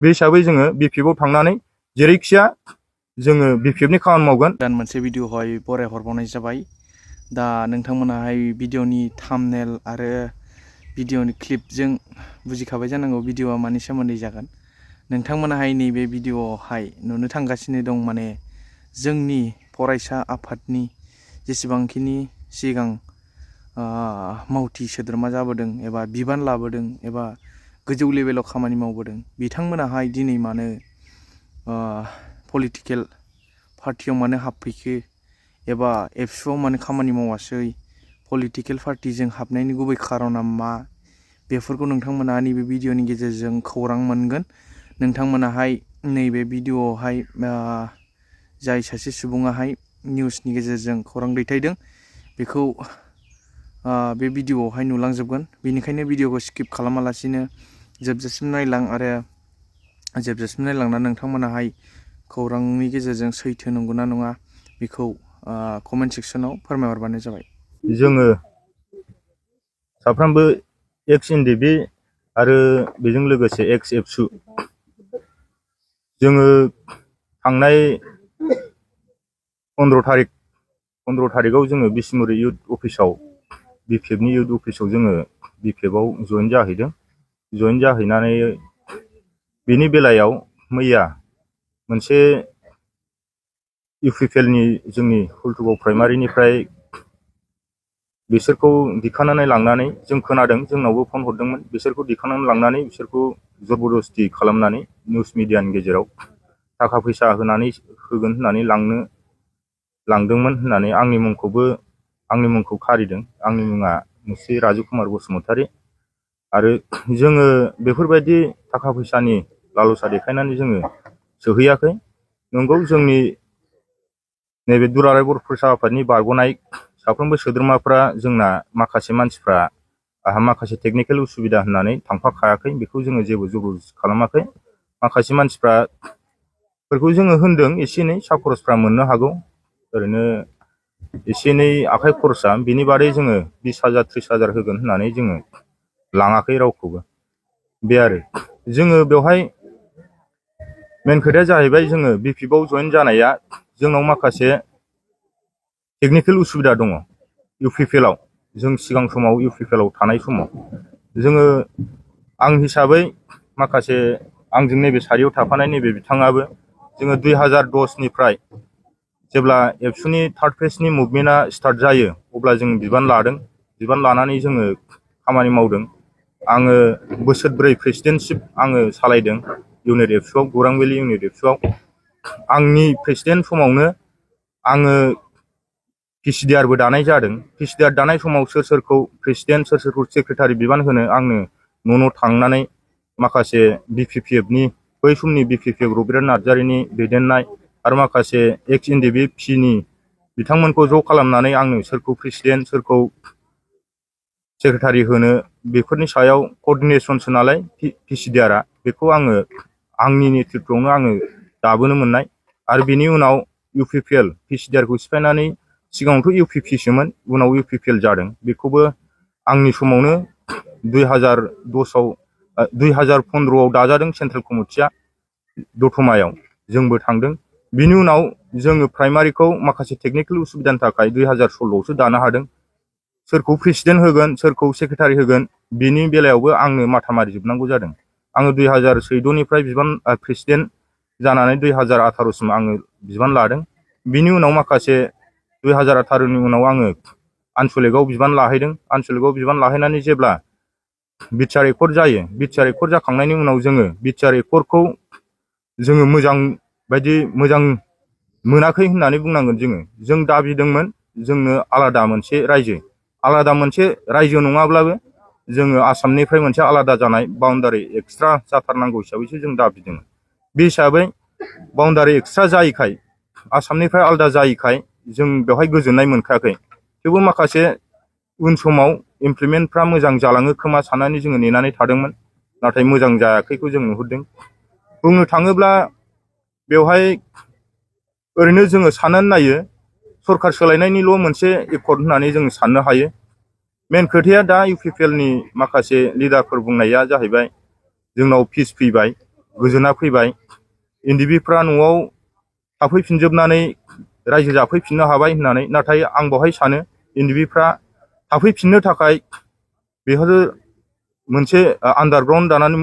बे हिसाबै जोङो बिपिएफआव थांनानै जेरैखिया जोङो बिपिएफनि खामानि मावगोन। गोदान मोनसे भिडिअहाय बरायहरबावनाय जाबाय। दा नोंथांमोनाहाय भिडिअनि थाम्बनेल आरो भिडिअनि क्लिपजों बुजिखाबाय जानांगौ भिडिअआ मानि सोमोन्दै जागोन। नोंथांमोनाहाय नैबे भिडिअआवहाय नुनो थांगासिनो दं माने जोंनि फरायसा आफादनि जेसेबांखिनि सिगां मावथि सोद्रोमा जाबोदों एबा बिबान लाबोदों एबा गोजौ लेभेलाव खामानि मावबोदों बिथांमोनाहाय दिनै मानो पलिटिकेल पार्टियाव मानो हाबफैखो एबा एबसुआव मानो खामानि मावासै, पलिटिकेल पार्टिजों हाबनायनि गुबै खारना मा, बेफोरखौ नोंथांमोना नैबे भिडिअनि गेजेरजों खौरां मोनगोन। नोंथांमोनाहाय नैबे भिडिअआवहाय जाय सासे सुबुङाहाय निउसनि गेजेरजों खौरां दैथायदों बेखौ बे भिडिअआवहाय नुलांजोबगोन। बेनिखायनो भिडिअखौ स्किप खालामालासिनो जोबजासिम नायलां आरो जोबजासिम नायलांनानै नोंथांमोनाहाय खौरांनि गेजेरजों सैथो नंगौना नङा बेखौ कमेन्ट सेक्सनाव फोरमायहरबानो जाबाय। जोङो साफ्रोमबो एक्स एनडिबि आरो बेजों लोगोसे एक्स एबसु जोङो थांनाय 15 थारिखआव जोङो बिसमुरि इउथ अफिसाव बिपिएफनि इउथ अफिसाव जोङो बिपिएफआव जइन जाहैदों। जइन जाहैनानै बेनि बेलायाव मैया मोनसे इउपिपिएलनि जोंनि हुलथुगाव प्राइमारिनिफ्राय बिसोरखौ दिखांनानै लांनानै जों खोनादों, जोंनावबो फन हरदोंमोन, बिसोरखौ दिखांनानै लांनानै बिसोरखौ जबरदस्ति खालामनानै निउस मिडियानि गेजेराव थाखा फैसा होनानै होगोन होननानै लांदोंमोन होननानै आंनि मुंखौ खारिदों। आंनि मुङा मुस्रि राजु कुमार बसुमतारी। आरो जोङो बेफोरबायदि थाखा फैसानि लालसा देखायनानै जोङो सोहैयाखै। नंगौ, जोंनि नैबे दुलाराय बर' फरायसा आफादनि बारग'नाय साफ्रोमबो सोद्रोमाफ्रा जोंना माखासे मानसिफ्रा आहा माखासे टेकनिकेल उसुबिदा होननानै थांफाखायाखै, बेखौ जोङो जेबो जबरदस्ति खालामाखै। माखासे मानसिफोरखौ जोङो होनदों एसे एनै सा खरसफ्रा मोननो हागौ, ओरैनो एसे एनै आखाइ खरसा, बिनि बादै जोङो 20,000 30,000 होगोन होननानै जोङो लाङाखै रावखौबो। बे आरो जोङो बेवहाय मेन खोथाया जाहैबाय जोङो बिपिएफआव जइन जानाया जोंनाव माखासे टेकनिकेल उसुबिदा दङ। इउपिपिएलआव जों सिगां समाव इउपिपिएलआव थानाय समाव जोङो आं हिसाबै माखासे आंजों नैबे सारियाव थाफानाय नैबे बिथाङाबो जोङो 2010निफ्राय जेब्ला एबसुनि थार्ड फेजनि मुभमेन्टआ स्टार्ट जायो अब्ला जों बिबान लादों। बिबान लानानै जोङो खामानि मावदों। आङो बोसोरब्रै प्रेसिडेन्टशिप आङो सालायदों इउनिट एबसुआव, गौरां भेलि इउनिट एबसुआव। आंनि प्रेसिडेन्ट समावनो आङो पिसिडिआरबो दानाय जादों। पिसिडिआर दानाय समाव सोर सोरखौ प्रेसिडेन्ट, सोर सोरखौ सेक्रेटारि बिबान होनो आंनो न' थांनानै माखासे बिपिपिएफनि बै समनि बिपिपिएफ रबिराम नार्जारिनि दैदेननाय आरो माखासे एक्स एनडिबि पिनि बिथांमोनखौ ज' खालामनानै आंनो सोरखौ प्रेसिडेन्ट सोरखौ सेक्रेटारि होनो बेफोरनि सायाव कर्डिनेसनसो नालाय पिसिडिआरआ, बेखौ आङो आंनि नेतृत्वआवनो आङो दाबोनो मोननाय। आरो बेनि उनाव इउपिपिएल पिसिडिआरखौ सिफायनानै सिगाङावथ' इउपिपिसोमोन, उनाव इउपिपिएल जादों। बेखौबो आंनि समावनो 2015आव दाजादों सेन्ट्रेल कमिटिया दतमायाव, जोंबो थांदों। बिनि उनाव जोङो प्राइमारिखौ माखासे टेकनिकेल उसुबिदानि थाखाय 2016आवसो दानो हादों। सोरखौ प्रेसिडेन्ट होगोन सोरखौ सेक्रेटारि होगोन बिनि बेलायावबो आंनो माथा मारिजोबनांगौ जादों। आङो 2014निफ्राय प्रेसिडेन्ट जानानै 2018सिम आङो बिबान लादों। बिनि उनाव माखासे 2018नि उनाव आङो आनसलिकआव बिबान लाहैदों। आनसलिकआव बिबान लाहैनानै जेब्ला बिटिआर एकर्ड जायो, बिटिआर एकर्ड जाखांनायनि उनाव जोङो बिटिआर एकर्डखौ जोङो मोजां मोनाखै होननानै बुंनांगोन। जों दाबिदोंमोन जोंनो आलादा मोनसे रायजो नङाब्लाबो जोङो आसामनिफ्राय मोनसे आलादा जानाय बाउन्डारि एक्सट्रा जाथारनांगौ हिसाबैसो जों दाबिदोंमोन। बे हिसाबै बाउन्डारि एक्सट्रा जायैखाय, आसामनिफ्राय आलादा जायैखाय जों बेवहाय गोजोननाय मोनखायाखै। थेवबो माखासे उन समाव इमप्लिमेन्टफ्रा मोजां जालाङो खोमा साननानै जोङो नेनानै थादोंमोन, नाथाय मोजां जायाखैखौ जों नुहुरदों। बुंनो थाङोब्ला बेवहाय ओरैनो जोङो साननानै नायो सरखार सोलायनायनिल' मोनसे एकर्ड होननानै जों साननो हायो। मेन खोथाया दा इउपिपिएलनि माखासे लिडारफोर बुंनाया जाहैबाय जोंनाव पिस फैबाय, गोजोना फैबाय एनडिएफबिफ्रा न'आव थाफैफिनजोबनानै रायजो जाफैफिननो हाबाय होननानै। नाथाय आं बेवहाय सानो एनडिएफबिफ्रा थाफैफिननो थाखाय बेफोरो मोनसे आन्डारग्राउन्ड दानानै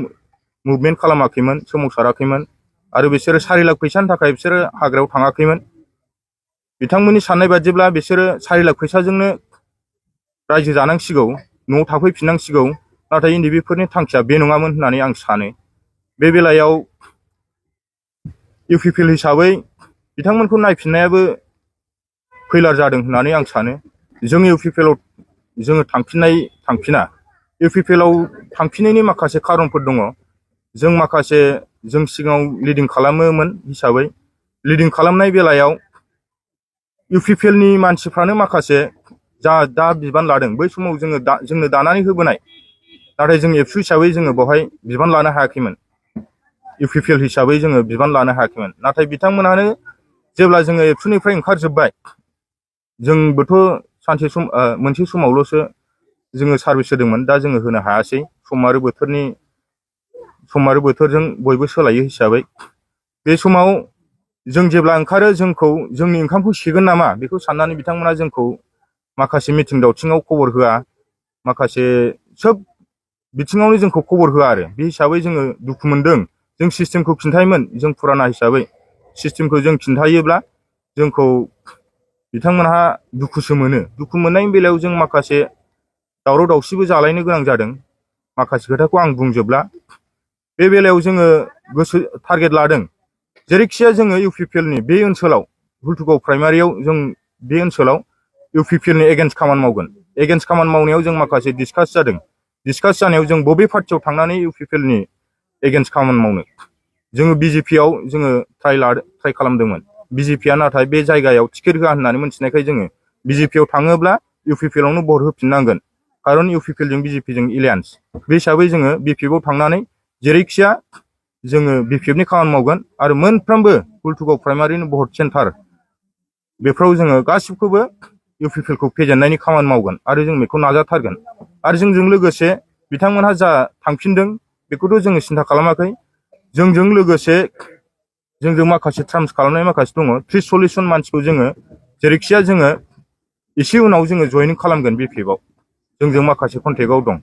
मुभमेन्ट खालामाखैमोन, सोमावसाराखैमोन आरो बिसोरो 4 लाख फैसानि थाखाय बिसोरो हाग्रायाव थाङाखैमोन। बिथांमोननि साननाय बादिब्ला बिसोरो 4 लाख फैसाजोंनो रायजो जानांसिगौ, न'आव थाफैफिननांसिगौ। नाथाय एनडिएफबिफोरनि थांखिया बे नङामोन होननानै आं सानो। बे बेलायाव इउपिपिएल हिसाबै बिथांमोनखौ नायफिननायाबो फैलार जादों होननानै आं सानो। जों इउपिपिएलआव जोङो थांफिना। इउपिपिएलआव थांफिननायनि माखासे खारनफोर दङ। जों सिगाङाव लिडिं खालामोमोन हिसाबै लिडिं खालामनाय बेलायाव इउपिपिएलनि मानसिफ्रानो माखासे दा बिबान लादों बै समाव जोंनो दानानै होबोनाय, नाथाय जों एबसु हिसाबै जोङो बेवहाय बिबान लानो हायाखैमोन। इउपिपिएल हिसाबै जोङो बिबान लानो हायाखैमोन। नाथाय बिथांमोनानो जेब्ला जोङो एबसुनिफ्राय ओंखारजोब्बाय, जोंबोथ' मोनसे समावल'सो जोङो सार्भिस होदोंमोन, दा जोङो होनो हायासै। सम आरो बोथोरजों बयबो सोलायो हिसाबै बे समाव जों जेब्ला ओंखारो जोंनि ओंखामखौ सेगोन नामा बेखौ साननानै बिथांमोना जोंखौ माखासे मिथिं दावथिङाव खबर होआ, माखासे सोब बिथिङावनो जोंखौ खबर होआ आरो। बे हिसाबै जोङो दुखु मोनदों। जों सिस्टेमखौ खिन्थायोमोन, जों फुराना हिसाबै सिस्टेमखौ जों खिन्थायोब्ला जोंखौ बिथांमोनहा दुखुसो मोनो। दुखु मोननायनि बेलायाव जों माखासे दावराव दावसिबो जालायनो गोनां जादों। माखासे खोथाखौ आं बुंजोबला। बे बेलायाव जोङो टारगेट लादों, जेरैखिजाया जोङो इउपिपिएलनि बे ओनसोलाव हुल्थुगाव प्राइमारियाव जों बे ओनसोलाव इउपिपिएलनि एगेन्स्ट खामानि मावगोन। एगेन्स्ट खामानि मावनायाव जों माखासे डिसकास जादों। डिसकास जानायाव जों बबे पार्टियाव थांनानै इउपिपिएलनि एगेन्स्ट खामानि मावनो जोङो बिजेपिआव जोङो ट्राइ खालामदोंमोन। बिजेपिआ नाथाय बे जायगायाव टिकेट होआ होननानै मोनथिनायखाय जोङो बिजेपिआव थाङोब्ला इउपिपिएलआवनो भट होफिननांगोन, खारन इउपिपिएलजों बिजेपिजों एलायन्स। बे हिसाबै जोङो बिपिएफआव थांनानै जेरैखिया जोङो बिपिएफनि खामानि मावगोन आरो मोनफ्रोमबो हुल्थुगाव प्राइमारिनि भट सेन्टार बेफोराव जोङो गासिबखौबो इउपिपिएलखौ फेजेननायनि खामानि मावगोन आरो जों बेखौ नाजाथारगोन। आरो जोंजों लोगोसे बिथांमोनहा जा थांफिनदों बेखौथ' जोङो सिन्था खालामाखै। जोंजों लोगोसे जोंजों माखासे टार्म्स खालामनाय माखासे दङ। 30-40 जन मानसिखौ जोङो जेरैखिया जोङो एसे उनाव जोङो जयनिं खालामगोन बिपिएफआव। जोंजों माखासे कन्टेक्टआव दं।